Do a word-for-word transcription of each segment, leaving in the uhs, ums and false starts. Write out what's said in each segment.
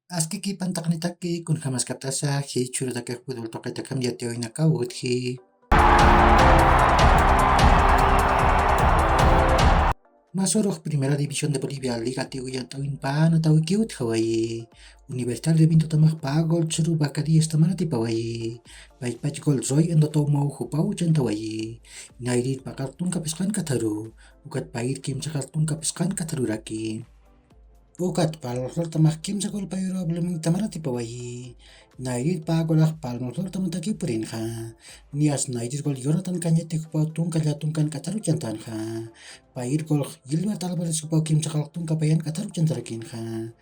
Askiki pantaqnitaki, kunjamaskaptasa jichhürutakix fútbol tuqitakamp yatiyawinakaw utji. Masurux Primera División de Bolivia Liga Tigo yant'awin panatawikiw utjawayi. Universitario de Vintotamax pä gol chhüru Vaca Diez tamanatipawayi. Pachpach gol Zoy Endotomaw jupaw chantawayi. Nayrir paqar tunka phisqan katharu, ukat payir kimsa qar tunka phisqan katharuraki. Ukat Palmaflortamax kimsa gol payuraw Bloomingtamanatipawayi. Nayrir pä golax Palmaflortamatakiw purinxa. Niyas nayrir gol Jonathan Cañete jupaw tunka llätunkan katharu chantanxa. Payir gol Gilbert Álvarez jupaw kimsa qar tunka payan katharu chantarakinxa.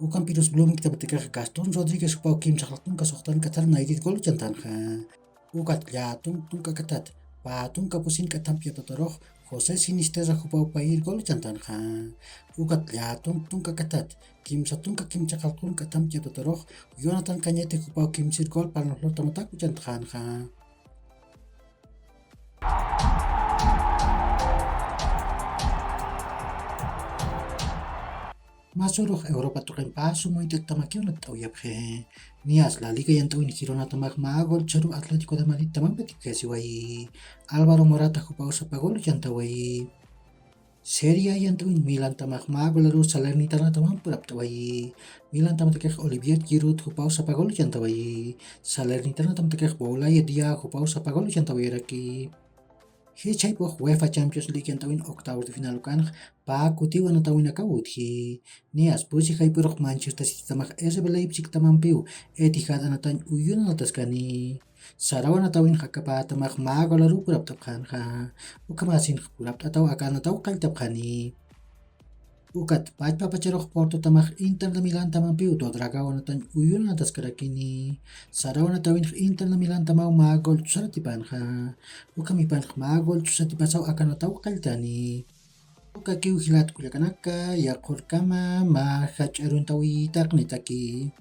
Ukampirus Bloomingtamatakax Gastón Rodríguez jupaw kimsa qar tunka suxtan kathar nayrir gol chantanxa. Ukat llätunk tunka kathat pä tunka pusin k'athamp yatutarux José Sinisterra jupaw payir gol chantanxa. Ukat llätunk tunka kathat kimsa tunka kimsa qar tunka k'athamp yatutarux Jonathan Cañete jupaw kimsir gol Palmaflortamatak uchantxänxa. Masurux Europa tuqin pä suma uñt'attamakiw natt'awayapxi. Niyas La Liga yant'awin Gironatamax mä gol chhüru Atlético de Madrid tamampi tipjasiwayi. Álvaro Morata jupaw sapa gol chantawayi. Serie A yant'awin Milantamax mä golaru Salernitanatamamp purapt'awayi. Milantamatakix Olivier Giroud jupaw sapa gol chantawayi. Salernitanatamatakex Boulaye Dia jupaw sapa gol chantawayaraki. Jichhaypux UEFA Champions League yant'awin octavos de final ukanx pä kutiw anatawinakaw utji. Niyas pusi jayp'urux Manchester Citytamax R B Leipzigtamampiw Etihad anatañ uyun anataskani. Saraw anatawinx aka pätamax mä golaruw purapt'apxänxa. Ukhamasinx purapt'ataw aka anataw qalltapxani. Ukat pachpa pacharux Portotamax Inter de Milantamampiw Dodragao anatañ uyun anataskarakini. Saraw anatawinx Inter de Milantamaw mä gol chhusaratipanxa. Ukhamipanx mä gol chhusatipasaw aka anataw qalltani. Ukakiw jilat kullakanaka, yaqhurkama mä jach'a aruntawitaqnitaki.